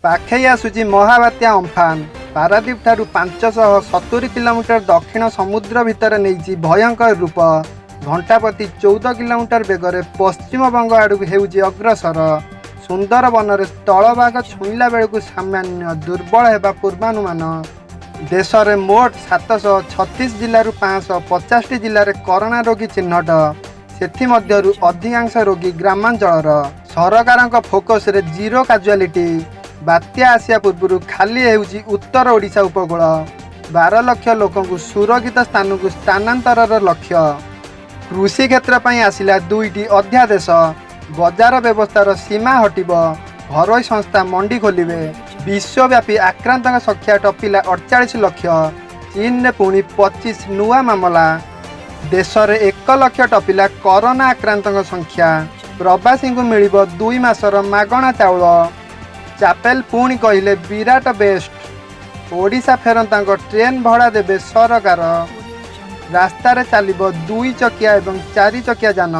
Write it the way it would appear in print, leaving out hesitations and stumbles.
ପାଖେଇ ଆସୁଛି ମହାବାତ୍ୟା ଅମ୍ଫାନ। ପାରାଦ୍ୱୀପଠାରୁ 570 କିଲୋମିଟର ଦକ୍ଷିଣ ସମୁଦ୍ର ଭିତରେ ନେଇଛି ଭୟଙ୍କର ରୂପ। ଘଣ୍ଟାପ୍ରତି 14 କିଲୋମିଟର ବେଗରେ ପଶ୍ଚିମବଙ୍ଗ ଆଡ଼କୁ ହେଉଛି ଅଗ୍ରସର। ସୁନ୍ଦରବନରେ ସ୍ଥଳଭାଗ ଛୁଇଁଲା ବେଳକୁ ସାମାନ୍ୟ ଦୁର୍ବଳ ହେବା ପୂର୍ବାନୁମାନ। ଦେଶରେ ମୋଟ 736 ଜିଲ୍ଲାରୁ 550ଟି ଜିଲ୍ଲାରେ କରୋନା ରୋଗୀ ଚିହ୍ନଟ। ସେଥିମଧ୍ୟରୁ ଅଧିକାଂଶ ରୋଗୀ ଗ୍ରାମାଞ୍ଚଳର। ସରକାରଙ୍କ ଫୋକସରେ ଜିରୋ କାଜୁଆଲିଟି। ବାତ୍ୟା ଆସିବା ପୂର୍ବରୁ ଖାଲି ହେଉଛି ଉତ୍ତର ଓଡ଼ିଶା ଉପକୂଳ। 12 ଲକ୍ଷ ଲୋକଙ୍କୁ ସୁରକ୍ଷିତ ସ୍ଥାନକୁ ସ୍ଥାନାନ୍ତରର ଲକ୍ଷ୍ୟ। କୃଷି କ୍ଷେତ୍ର ପାଇଁ ଆସିଲା ଦୁଇଟି ଅଧ୍ୟାଦେଶ। ବଜାର ବ୍ୟବସ୍ଥାର ସୀମା ହଟିବ, ଘରୋଇ ସଂସ୍ଥା ମଣ୍ଡି ଖୋଲିବେ। ବିଶ୍ୱବ୍ୟାପୀ ଆକ୍ରାନ୍ତଙ୍କ ସଂଖ୍ୟା ଟପିଲା 48 ଲକ୍ଷ। ଚୀନରେ ପୁଣି 25 ନୂଆ ମାମଲା। ଦେଶରେ 1 ଲକ୍ଷ ଟପିଲା କରୋନା ଆକ୍ରାନ୍ତଙ୍କ ସଂଖ୍ୟା। ପ୍ରବାସୀଙ୍କୁ ମିଳିବ 2 ମାସର ମାଗଣା ଚାଉଳ। ଚାପେଲ ପୁଣି କହିଲେ, ବିରାଟ ବେଷ୍ଟ। ଓଡ଼ିଶା ଫେରନ୍ତାଙ୍କ ଟ୍ରେନ୍ ଭଡ଼ା ଦେବେ ସରକାର। ରାସ୍ତାରେ ଚାଲିବ ଦୁଇ ଚକିଆ ଏବଂ ଚାରି ଚକିଆ ଯାନ।